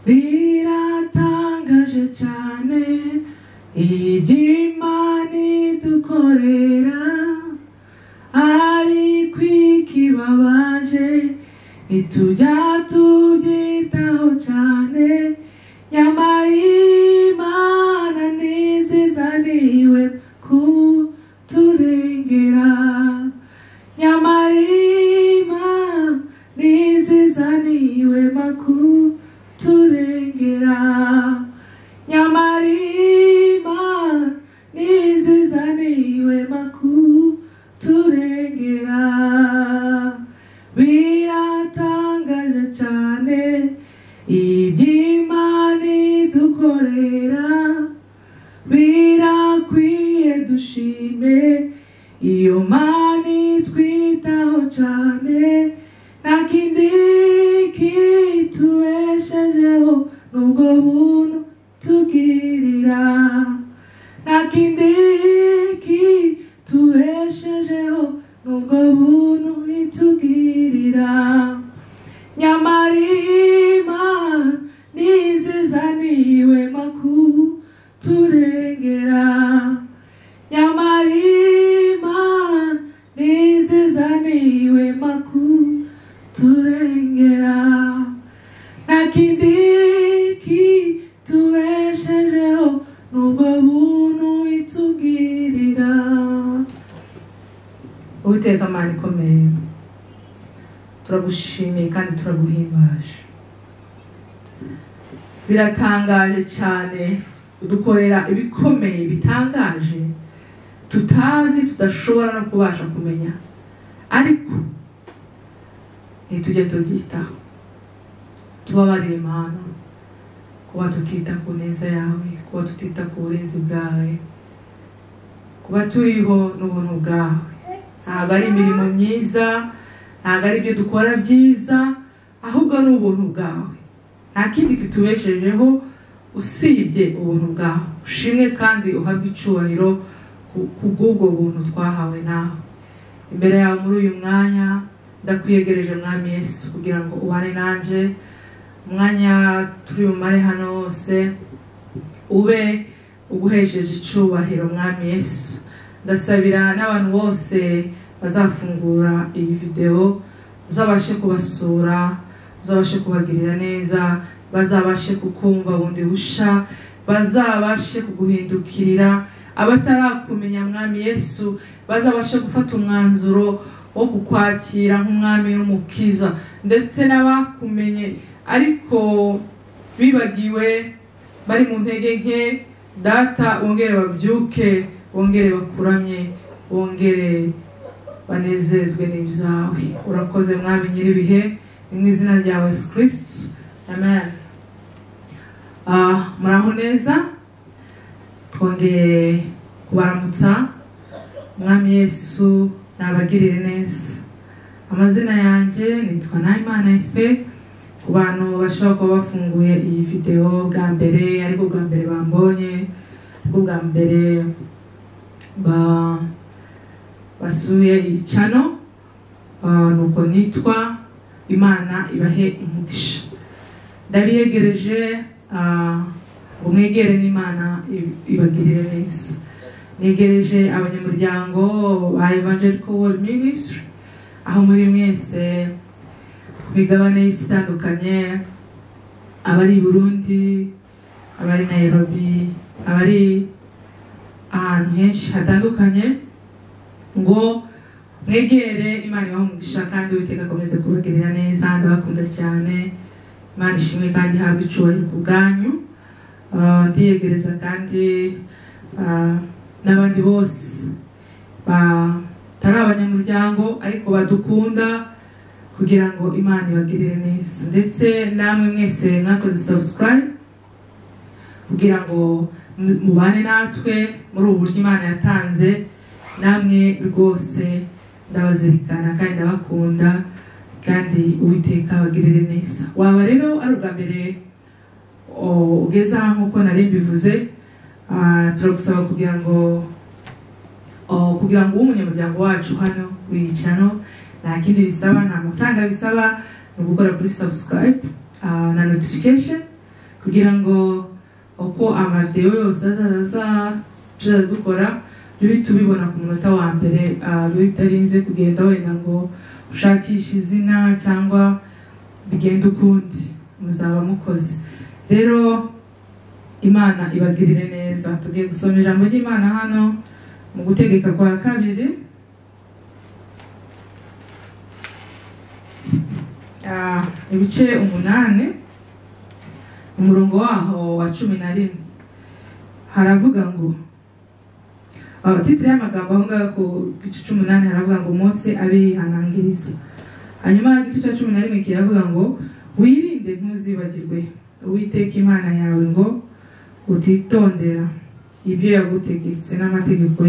Biratangaje cyane iby'Imana idukorera, ariko ikibabaje ntitujya tubyitaho cyane. Nyamara Imana ni nziza niwe kuturengera, nyamara Imana ni nziza niwe makuturengera, nyamara Imana ni nziza niwe makuturengera. Biratangaje cyane iby'Imana idukorera, birakwiye dushime iyo Mana itwitaho cyane. Nta kindi kitubeshejeho n'ubwo buntu tugirira, nta kindi kitubeshejeho n'ubwo buntu itugirira. Nyamara Imana ni nziza niwe makuturengera, nyamara Imana ni nziza niwe makuturengera. Nta kindi kitubeshejeho n'ubwo buntu itugirira. Uwiteka Mana ikomeye, turagushimiye kandi turaguhimbaje. Biratangaje cyane udukorera ibikomeye bitangaje tutazi, tudashobora no kubasha kumenya, ariko ntitujye tubyitaho. Tubabarire Mana kuba tutita ku neza yawe, kuba tutita ku burinzi bwawe, kuba turiho n'ubuntu bwawe. Ntabwo ari imirimo myiza, ntabwo ari ibyo dukora byiza, ahubwo ni ubuntu bwawe. Nta kindi kitubeshejeho usibye ubuntu bwawe. Ushimwe kandi uhabwe icyubahiro ku bw'ubwo buntu twahawe nawe. Imbere yawe muri uyu mwanya ndakwiyegereje Mwami Yesu, kugira ngo ubane nanje umwanya turi bumare hano hose, ube uguhesheje icyubahiro Mwami Yesu. Ndasabira n'abantu bose bazafungura iyi videwo, uzabashe kubasura, uzabashe kubagirira neza, bazabashe kukumva bundi busha, bazabashe kuguhindukirira. Abatarakumenya Mwami Yesu bazabashe gufata umwanzuro wo kukwakira nk'umwami n'umukiza, ndetse n'abakumenye ariko bibagiwe bari mu ntege nke, Data wongere babyuke, wongere bakuramye, wongere banezezwe n'ibyawe. Urakoze Mwami nyir'ibihe, ni mu izina rya Yesu Kristo, amen. Muraho neza, twongeye kubaramutsa. Mwami Yesu nabagirire neza. Amazina yanjye nitwa Nahimana SP. Ku bantu bashobora kuba bafunguye iyi videwo bwa mbere, ariko bwa mbere bambonye, ariko bwa mbere basuye iyi channel, nuko nitwa. Imana ibahe umugisha. Ndabiyegereje ngo mwegere n'Imana ibagirire neza. Negereje abanyamuryango ba Evangelical World Ministry aho muri mwese ku migabane y'isi itandukanye, abari i Burundi, abari Nairobi, abari ahantu henshi hatandukanye, ngo mwegere Imana ibahe umugisha kandi Uwiteka akomeze kubagirira neza. Ndabakunda cyane, Imana ishimwe kandi ihabwe icyubahiro ku bwanyu. Ndiyegereza kandi n'abandi bose batari abanyamuryango ariko badukunda, kugira ngo Imana ibagirire neza, ndetse namwe mwese mwakoze subscribe kugira ngo mubane natwe muri ubu buryo Imana yatanze. Namwe rwose ndabazirikana kandi ndabakunda, kandi Uwiteka abagirire neza. Waba rero ari ubwa mbere ugeze aha nk'uko nari mbivuze, turagusaba kugira ngo ube umunyamuryango wacu hano kuri iyi channel. Nta kindi bisaba, nta mafaranga bisaba, ni ugukora kuri subscribe na notification. kugira ngo uko amavideo yose azaza tuzadukora duhite tubibona ku munota wa mbere, bitarinze kugenda wenda ngo ushakishe izina cyangwa bigende ukundi, muzaba mukoze. Rero Imana ibagirire neza. Tugiye gusoma ijambo ry'Imana hano mu gutegeka kwa kabiri, ibice 8 umurongo waho wa 11. Haravuga ngo titire y'amagambo aho ngaho ku gice 18 haravuga ngo Mose abihanangiriza. Hanyuma igice cya 11 kiravuga ngo wirinde ntuzibagirwe Uwiteka Imana yawe ngo utitondera ibyo yagutegetse n'amategeko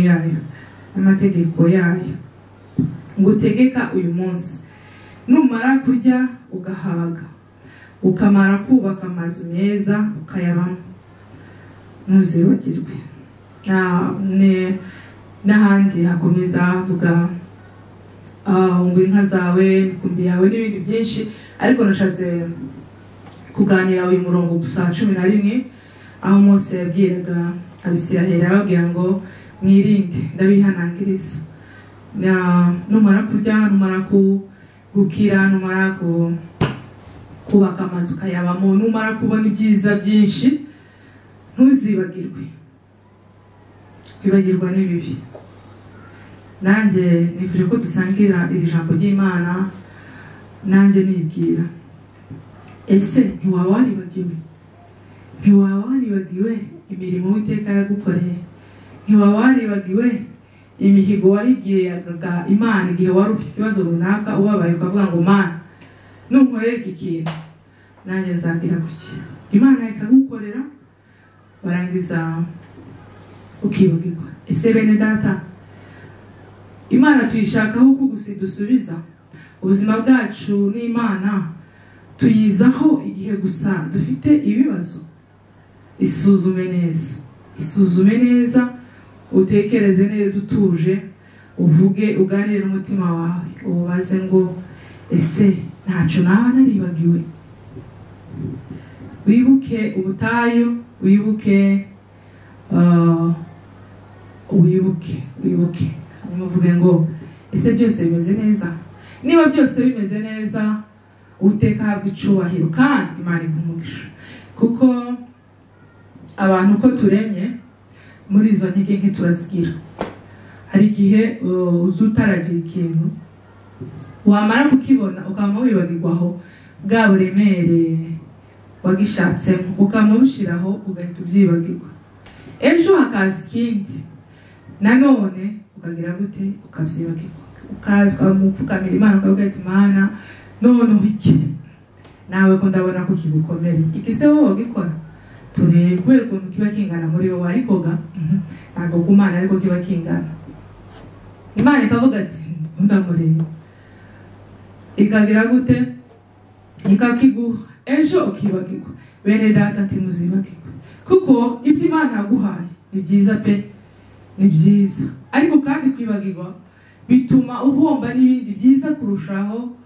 yayo ngutegeka uyu munsi. Numara kurya ugahaga, ukamara kubaka amazu meza ukayabamo, ntuzibagirwe. N'ahandi hakomeza havuga ngo inka zawe, imikumbi yawe n'ibindi byinshi, ariko nashatse kuganira uyu murongo gusa 11, aho Mose yabwiraga Abisirayeli ababwira ngo mwirinde, ndabihanangiriza, numara kurya, numara gukira, numara kubaka amazu ukayabamo, numara kubona ibyiza byinshi, ntuzibagirwe. Kwibagirwa ni bibi. Nanjye nifuje ko dusangira iri jambo ry'Imana, nanjye nibwira, ese ntiwaba waribagiwe? Ntiwaba waribagiwe imirimo Uwiteka yagukoreye? Ntiwaba waribagiwe imihigo wahigiraga Imana igihe wari ufite ikibazo runaka ubabaye ukavuga ngo Mana nunkorera iki kintu nanjye nzagira gutya? Imana ikagukorera warangiza ukibagirwa. Ese bene data, Imana tuyishakaho uko gusa idusubiza? Ubuzima bwacu n'Imana tuyizaho igihe gusa dufite ibibazo? Isuzume neza, isuzume neza, utekereze neza utuje, uvuge, uganire n'umutima wawe, ubaze ngo ese ntacyo naba naribagiwe? Wibuke ubutayu, wibuke wibuke, hanyuma uvuge ngo ese byose bimeze neza? Niba byose bimeze neza, Uwiteka ahabwe icyubahiro kandi Imana iguhe umugisha. Kuko abantu uko turemye muri izo ntege nke turazigira. Hari igihe uza utaragira ikintu, wamara kukibona ukaba wibagirwaho bwa buremere wagishatsemo, ukamushiraho ugahita ubyibagirwa. Ejo hakaza ikindi nanone ukagira gute? Ukabyibagirwa, ukaza ukamupfukamira Imana ukavuga ati Mana noneho iki nawe ko ndabona ko kigukomere, iki se wowe wagikora? Turebe kubera ukuntu kiba kingana muri wowe, ariko ga ntabwo ku Mana ariko kiba kingana. Imana ikavuga ati ndamureba, ikagira gute? Ikakiguha, ejo ukibagirwa. Bene data ati muzibagirwe, kuko ibyo Imana yaguhaye ni byiza pe, ni byiza, ariko kandi kwibagirwa bituma uhomba n'ibindi byiza kurushaho.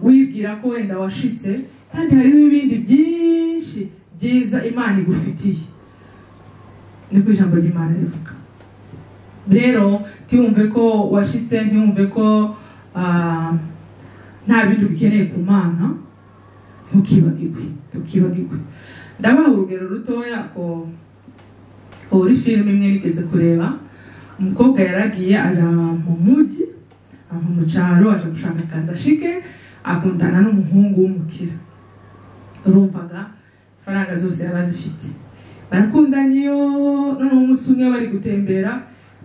Wibwira ko wenda washitse, kandi hariho ibindi byinshi byiza Imana igufitiye. Niko ijambo ry'Imana rivuga. Rero ntiwumve ko washitse, ntiwumve ko nta bindi ukeneye ku Mana, ntukibagirwe, ntukibagirwe. Ndabaha urugero rutoya ko kuri filime imwe nigeze kureba, umukobwa yaragiye aja mu mujyi, ava mu cyaro aje gushaka akazi ashike, akundana n'umuhungu w'umukire. Urumvaga faranga zose yarazifite. Barakundanye yo, noneho umunsi umwe bari gutembera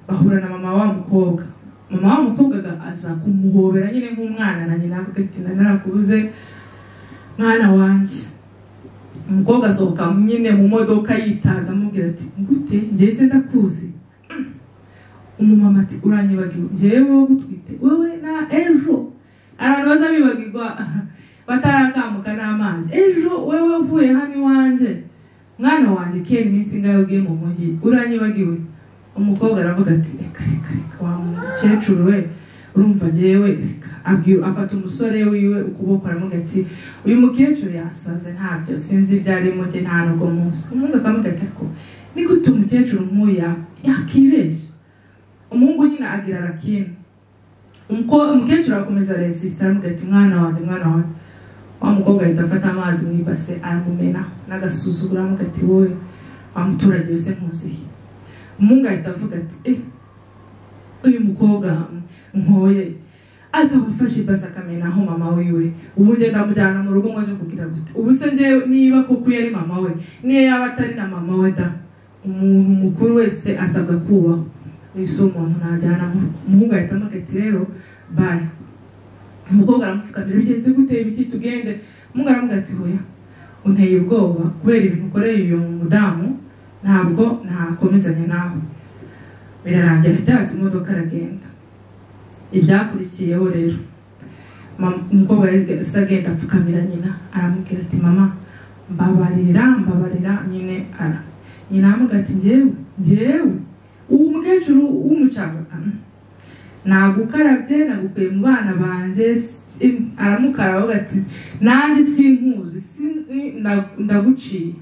bahura na mama wa mukobwa. Mama wa mukobwa aza kumuhobera nyine nk'umwana, na nyina avuga ati narakubuze mwana wanjye. Umukobwa asohoka nyine mu modoka yitaza amubwira ati ngute njye se ndakuzi? Umumama ati uranyibagiwe, njyewe wowe gutwite wowe na ejo. Abantu baza bibagirwa batarakamuka n'amazi. Ejo wewe uvuye hano iwanjye mwana wanjye, kera iminsi ingahe ugiye mu mujyi uranyibagiwe? Umukobwa aravuga ati reka reka reka wa mukecuru we, Urumva njyewe abwira, afata umusore wiwe ukuboko, aramubwira ati uyu mukecuru yasaze, ntabyo sinzi ibyo arimo, njye nta nubwo munsi. Umuhungu akamubwira ati ariko ni gute umukecuru nk'uyu yakibesha? Umuhungu nyine agira arakina. Umukecuru arakomeza arensisita, aramubwira ati mwana wanjye, mwana wanjye. Wa mukobwa ahita afata amazi mu ibase aramumenaho n'agasuzuguro, aramubwira ati wowe wa muturage wese ntuzihe. Umuhungu ahita avuga ati uyu mukobwa nkoye akaba afashe ibase akamenaho mama wiwe, ubu njye ndamujyana mu rugo ngo aje kugira gute? Ubu se njyewe niba koko yari mama we, niyo yaba atari na mama we da, umuntu mukuru wese asabwa kubaho, wese umuntu najyana mu rugo. Umuhungu ahita amuga ati rero bye. Umukobwa aramupfukamira, bigenze gute, ibiki, tugende. Umuhungu aramubwira ati hoya, unteye ubwoba kubera ibintu ukoreye uyu mudamu, ntabwo ntakomezanya nawe. Birarangira ahita imodoka aragenda. Ibyakurikiyeho rero, umukobwa yahise agenda apfukamira nyina, aramubwira ati mama mbabarira, mbabarira nyine. Ara nyina aramubwira ati njyewe njyewe uwo mukecuru w'umucanga nagukarabye, nagukuye mu bana banjye. Aramukaraba avuga ati nanjye sinkuzi, ndaguciye.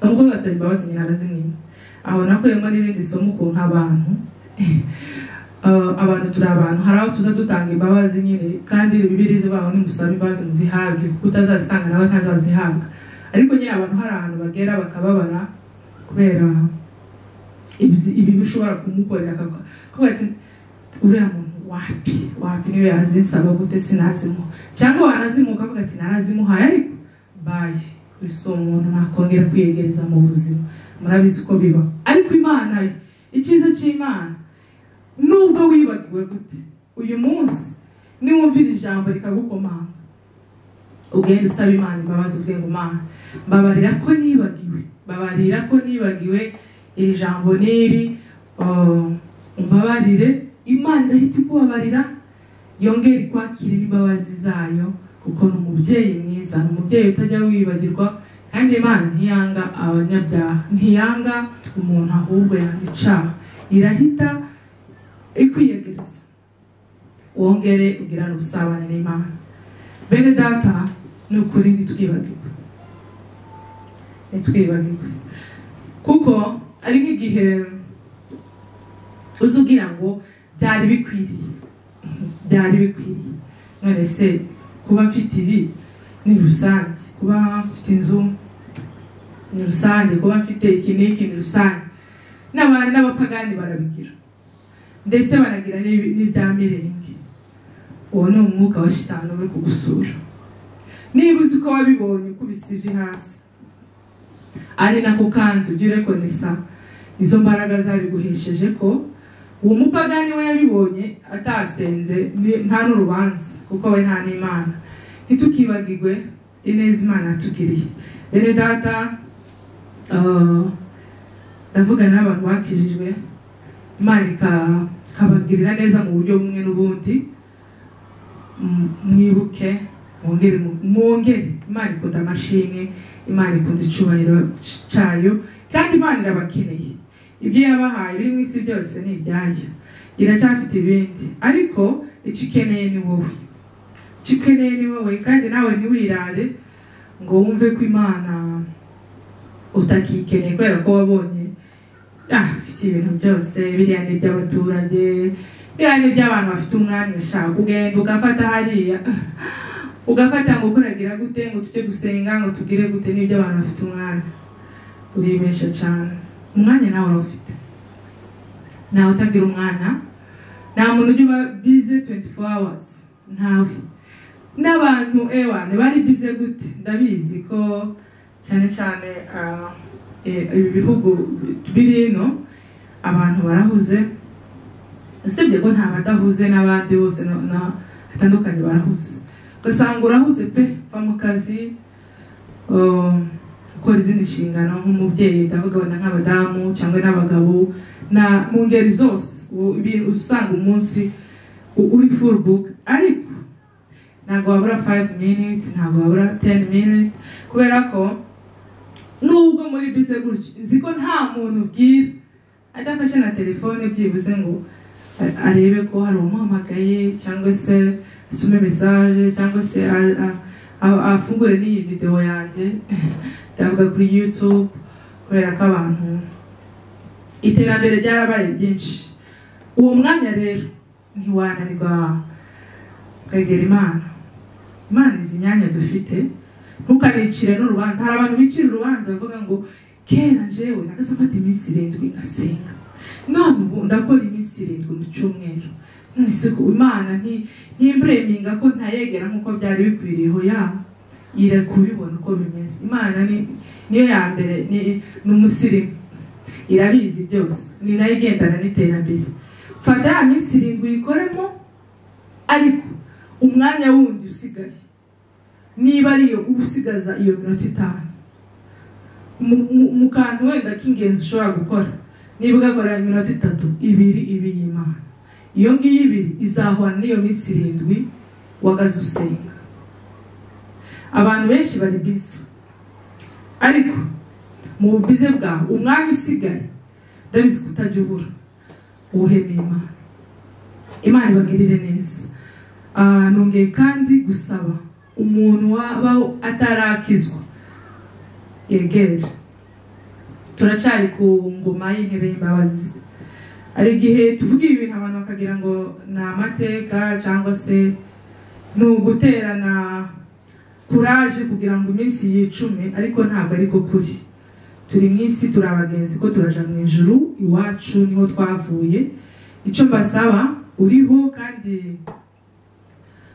Umukobwa asaba imbabazi, nyina arazimwima. Aho nakuyemo n'irindi somo, ukuntu abantu abantu turi abantu, hari aho tuza dutanga imbabazi nyine, kandi Bibiliya ivuga ngo nimusaba imbabazi muzihabwe, kuko utazazitanga nawe ntazazihabwa. Ariko nyine abantu hari ahantu bagera bakababara kubera ibi bishobora kumukorera, akavuga ati uriya muntu wapi wapi, niyo yazinsaba gute sinazimuha, cyangwa wanazimuha ukavuga ati narazimuhaye ariko baye si umuntu nakongera kwiyegereza mu buzima. Murabizi ko biba. Ariko Imana yo, icyiza cy'Imana, nubwo wibagiwe gute uyu munsi, niwumvira ijambo rikagukomanga, ugenda usaba Imana imbabazi, ubwe ngo Imana mbabarira ko nibagiwe, mbabarira ko nibagiwe iri jambo n'iri, umbabarire. Imana irahita ikubabarira, yongera ikwakire n'imbabazi zayo, kuko ni umubyeyi mwiza, ni umubyeyi utajya wibagirwa. Kandi Imana ntiyanga abanyabyaha, ntiyanga umuntu, ahubwo yanga icyaha. Irahita ikwiyegereza, wongere ugirane ubusabane n'Imana. Bene data, ni ukuri ntitwibagirwe, ntitwibagirwe, kuko ari nk'igihe uzi ugira ngo byari bikwiriye, byari bikwiriye. None se kuba mfite ibi ni rusange, kuba mfite inzu ni rusange, kuba mfite iki n'iki ni rusange. N'abapagani barabigira, ndetse banagira n'ibya mirenge. Uwo ni umwuka wa shitani uri kugusura. Niba uzi ko wabibonye ukubise ivi hasi, ari nako kandi ujye urekonesa izo mbaraga zabiguhesheje, ko uwo mupagani we yabibonye atasenze, nta n'urubanza, kuko we nta n'Imana. Ntitukibagirwe ineza Imana yatugiriye. Bene data, ndavugana n'abantu bakijijwe, Imana ikabagirira neza mu buryo bumwe n'ubundi. Mwibuke, mwongere, mwongere. Imana ikunda amashimwe, Imana ikunda icyubahiro cyayo, kandi Imana irabakeneye. Ibyo yabahaye biri mu isi byose ni ibyayo, iracyafite ibindi, ariko icyo ikeneye ni wowe, icyo ikeneye ni wowe. Kandi nawe ntiwirare ngo wumve ko Imana utakikeneye kubera ko wabonye mfite ibintu byose, biriya ni iby'abaturage, biriya ni iby'abantu bafite umwanya. Ushaka ugenda ugafata hariya, ugafata ngo kuragira gute, ngo tujye gusenga, ngo tugire gute, n'iby'abantu bafite umwanya. Uribesha cyane. Umwanya nawe urawufite, ntawe utagira umwanya. Nta muntu ujya uba bize 24 hours, ntawe. N'abantu ewa ntibari bize gute, ndabizi ko cyane cyane ibi bihugu biri ino abantu barahuze, usibye ko nta badahuze, n'abandi bose hatandukanye barahuze. Ugasanga urahuze pe, va mu kazi, ukora izindi nshingano nk'umubyeyi, ndavuga wenda nk'abadamu cyangwa n'abagabo, na mu ngeri zose, usanga umunsi uri full book. Ariko ntabwo wabura 5 minutes, ntabwo wabura 10 minutes, kubera ko nubwo muri bize gutyo, nzi ko nta muntu ubwira adafashe na telefone byibuze ngo arebe ko hari umuhamagaye cyangwa se asume message cyangwa se afungure n'iyi video yanjye ndavuga kuri YouTube, kubera ko abantu iterambere ryarabaye ryinshi. Uwo mwanya rero ntiwananirwa kwegera Imana. Imana izi imyanya dufite, ntukanicire n'urubanza. Hari abantu bicira urubanza bavuga ngo kera njewe nagaze mfata iminsi 7 ngasenga, none ubu ndakora iminsi 7 mu cyumweru, none se ko Imana ntimbureminga ko ntayegera nkuko byari bikwiriye? Hoya, irakubibona uko bimeze. Imana niyo ya mbere, ni umusirimu, irabizi byose, ni nayo igendana n'iterambere. Fata ya minsi 7 uyikoremo, ariko umwanya wundi usigaye niba ariyo usigaza iyo minota 5 mu kantu wenda k'ingenzi ushobora gukora, niba ugakora iminota 3, 2 ibi y'Imana, iyo ngiyo 2 izahwana n'iyo minsi 7 wagaze usenga. Abantu benshi bari busy, ariko mu bubize bwawe umwanya usigaye ndabizi kutajya ubura uwuhemeye Imana. Imana ibagirire neza. Nongeye kandi gusaba umuntu waba atarakizwa yegere. Turacyari ku ngoma y'intebe y'imbabazi. Hari igihe tuvuga ibintu abantu bakagira ngo ni amateka cyangwa se ni uguterana kuraje kugira ngo iminsi yicume, ariko ntabwo ariko kuri. Turi mu isi, turi abagenzi ko turaja mu ijuru, iwacu niho twavuye. Icyo mbasaba, uriho kandi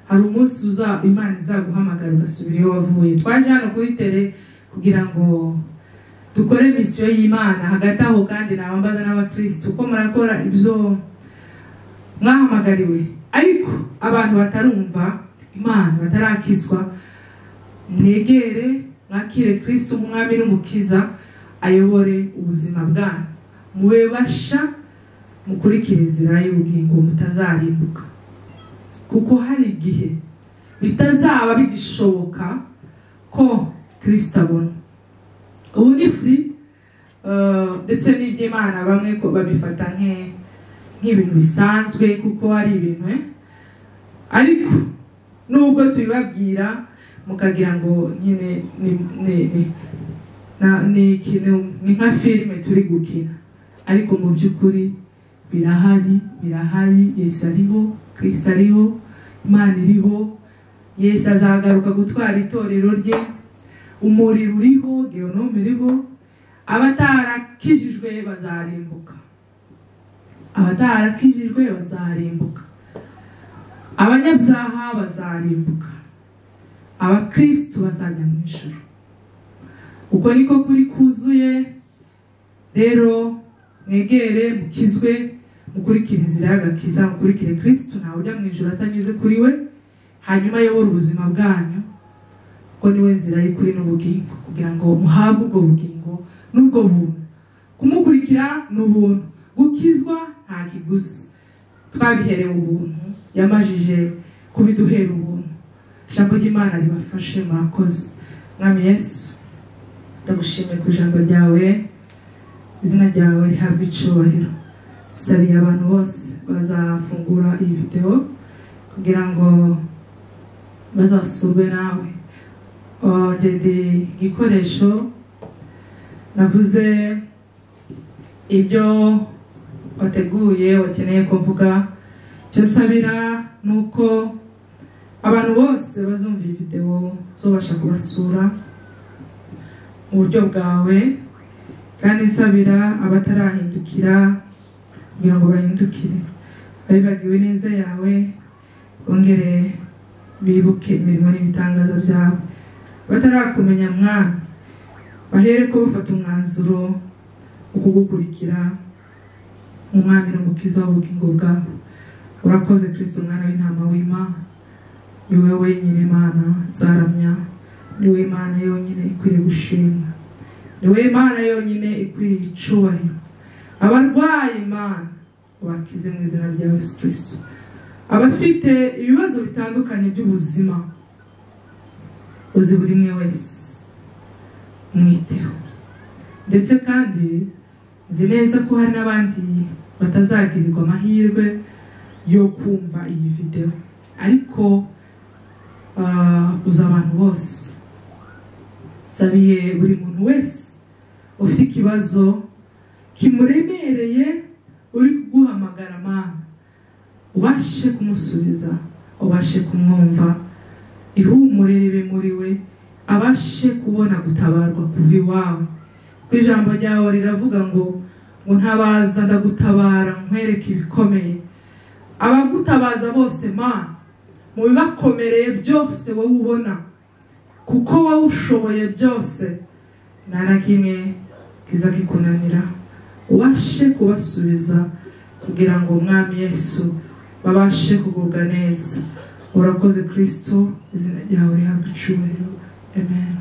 hari umunsi uza Imana izaguhamagara ugasubira iyo wavuye. Twaje hano kuri tele kugira ngo dukore misiyo y'Imana. Hagati aho kandi nabambaza n'abakristo ko murakora ibyo mwahamagariwe, ariko abantu batarumva Imana, batarakizwa, mwegere mwakire Kristo nk'umwami n'umukiza, ayobore ubuzima bwanyu, mube basha, mukurikire inzira y'ubugingo, mutazarimbuka. Kuko hari igihe bitazaba bigishoboka ko Kristo abona. Ubu ni free, ndetse n'iby'Imana bamwe ko babifata nk'ibintu bisanzwe kuko ari ibintu, ariko nubwo tubibabwira mukagira ngo nyine ni nka filime turi gukina, ariko mu by'ukuri birahari, birahari. Yesu ariho, Kristo ariho, Imana iriho. Yesu azagaruka gutwara itorero rye. Umuriro uriho, geonome iriho. Abatarakijijwe bazarimbuka, abatarakijijwe bazarimbuka, abanyabyaha bazarimbuka, abakristo bazajya mu ijuru. Uko niko kuri kuzuye. Rero mwegere, mukizwe, mukurikire inzira y'agakiza, mukurikire Kristo. Ntawe ujya mu ijuru atanyuze kuri we. Hanyuma ayobore ubuzima bwanyu, kuko niwe nzira y'ukuri n'ubugingo, kugira ngo muhabwe ubwo bugingo n'ubwo buntu. Kumukurikira ni ubuntu, gukizwa nta kiguzi, twabiherewe ubuntu, yamajije kubiduhera ubuntu. Ijambo ry'Imana ribafashe. Murakoze. Mwami Yesu, ndagushimiye ku ijambo ryawe, izina ryawe rihabwe icyubahiro. Sabiye abantu bose bazafungura iyi video kugira ngo bazasurwe nawe. Ngende igikoresho navuze ibyo wateguye wakeneye kuvuga. Icyo nsabira nuko abantu bose bazumva iyi video zobasha kubasura mu buryo bwawe, kandi nsabira abatarahindukira kugira ngo bahindukire, abibagiwe neza yawe bongere bibuke imirimo n'ibitangaza byawe, batarakumenya Mwami bahere ko bafata umwanzuro wo kugukurikira, Umwami n'Umukiza w'ubugingo bwabo. Urakoze Kristo Mwana w'intama w'Imana, ni wowe wenyine Imana nzaramya, ni wowe Imana yonyine ikwiriye gushimwa, ni wowe Imana yonyine ikwiriye icyubahiro. Abarwayi Imana ubakize mu izina rya Yesu Kristo, abafite ibibazo bitandukanye by'ubuzima uzi buri umwe wese mwiteho, ndetse kandi nzi neza ko hari n'abandi batazagirirwa amahirwe yo kumva iyi video, ariko uza abantu bose. Sabiye buri muntu wese ufite ikibazo kimuremereye uri kuguhamagara Mana, ubashe kumusubiza, ubashe kumwumva, ihumure ribe muri we, abashe kubona gutabarwa kuva iwawe. Kuko ijambo ryawe riravuga ngo ntabaza ndagutabara nkwereke ibikomeye. Abagutabaza bose Mana, mu bibakomereye byose wowe ubona, kuko wowe ushoboye byose, nta na kimwe kiza kikunanira. Ubashe kubasubiza kugira ngo Umwami Yesu babashe kugubwa neza. Urakoze Kristo, izina ryawe rihabwe icyubahiro. Amen.